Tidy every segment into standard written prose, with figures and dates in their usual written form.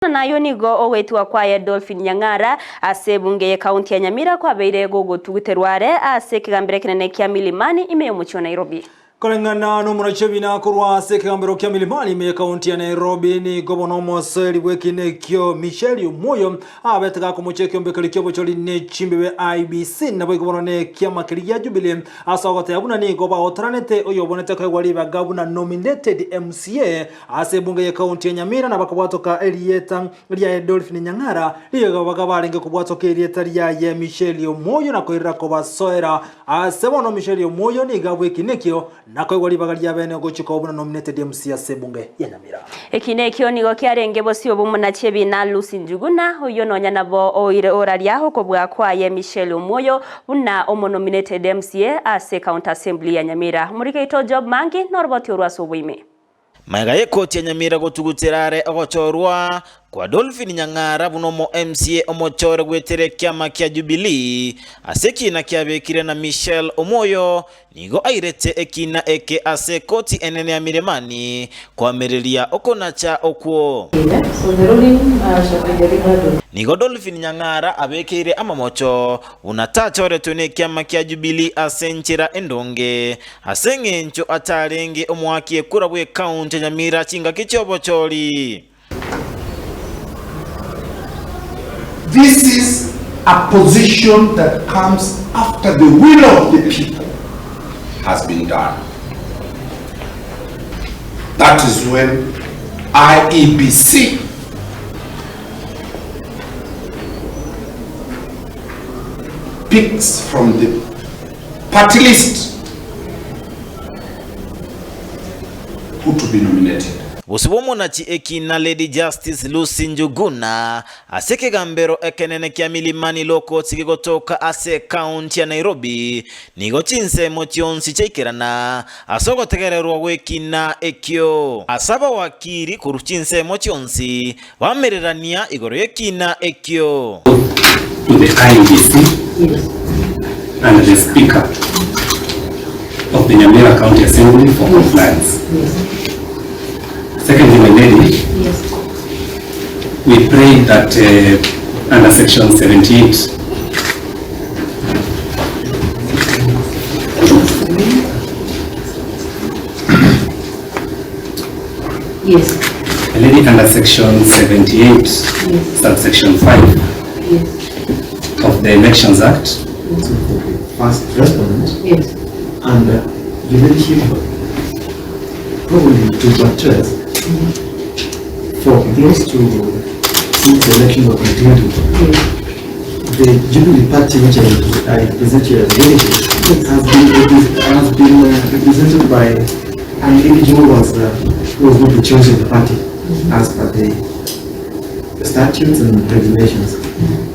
Nayo nigo ogoetigwa kwaye Dolphin Nyang'ara ase ebunge y'ekaunti ya Nyamira kwabeire gogotuguterwa are ase ekegambero ekenene kia Milimani ime y'omochie o Nairobi. Koreng'ana nomorachi ebina korwa ase ekegambero kia Milimani ime y'ekaunti ya Nairobi nigo bono omoseri bw'ekina ekio Michelle Omoyo abete gakomochia ekiombekeri ki'obochori ne chimbebe IEBC naboigo bono nekiama keria gia Jubilee ase ogoteba buna nigo baotoranete oyobonete koegwa ribaga buna nominated MCA Ase ebunge y'ekaunti ya Nyamira nabakobwatoka erieta riaye Dolphin Nyang'ara, ribaga barenge kobwatoka erieta riaye Michelle Omoyo na koirera kobasoera. Ase bono Michelle Omoyo nigo abwekina ekio na koegwa ribaga ria bene gochia koba buna nominated MC ase ebunge ya Nyamira. Ekina ekio nigo kiarenge bosio bw'omonachi ebina Lucy Njuguna, oyio nonya nabo oire oraria okobua kwaye Michelle Omoyo buna omonominated MCA ase County Assembly ya Nyamira. Omoriki oito Job Mangi noroboti orwo ase oboime. Magega y'ekoti ya Nyamira gotugutera are ogochorwa kwa Dolphin Nyang'ara buna omo MCA omochore goetera ekiama kia Jubilee ase ekiina kiabekire na Michelle Omwoyo nigo airete ekiina eke ase ekoti enene ya Milimani koamereria okonacha okwo. Nigo Dolphin Nyang'ara abekeire amamocho buna tachoretwe nekiama kia Jubilee ase enchera endonge Ase engencho atarenge omoaki ekura bw'ekaunti ya Nyamira chingaki chi'obochori. This is a position that comes after the will of the people has been done. That is when IEBC picks from the party list who to be nominated. Bosio bw'omonachi ekina Lady Justice Lucy Njuguna ase ekegambero ekenene kia Milimani Law Courts gegotoka ase ekaunti ya Nairobi nigo chinsemo chionsi chiaikerana ase ogotegererwa gw'ekina ekio. Ase abawakiri korwa chinsemo chionsi Bamererania igoro y'ekiina ekio. To the IEBC and the Speaker of the Nyamira County Assembly for compliance. Secondly, my lady, we pray that uh, under section 78 Yes. A lady under section 78, subsection 5 Yes. of the Elections Act, So for the first respondent Yes. and your ladyship probably to buttress for close to since the election were concluded, Yes. the Jubilee Party, which I, I represent here as delegate, has been has been uh, represented by an individual who was, uh, who was not the choice of the party as per the statutes and regulations.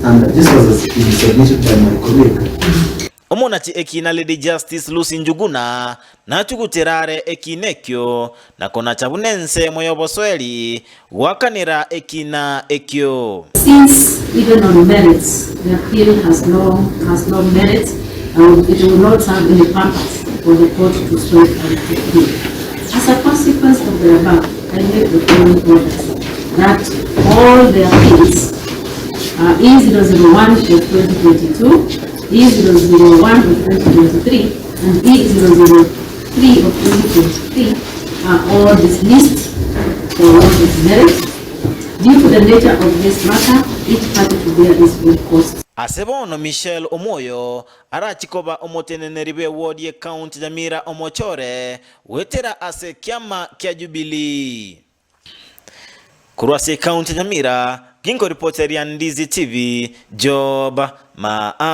And this was been submitted by my colleague. Omonachi ekina Lady Justice Lucy Njuguna nachugutera are ekina ekio na konacha buna ensemo y'obosoeri goakanera ekina ekio. Since even on merits, the appeal has no, has no merit and it will not serve any purpose for the court to strike out the appeal. As a consequence of the above, I make the following orders that all the appeals uh, E001 of 2022, E001 of 2023, and E003 of 2023 are all dismissed for want of merit. Due to the nature of this matter, each party to bear its own costs. Ase bono Michelle Omwoyo arachie koba omoteneneri bw'ewodi y'ecounty Nyamira omochore goetera ase ekiama kia Jubilee. Korwa ase ecounty ya Nyamira, ginkoripoteria Ndizi TV, Job Maa.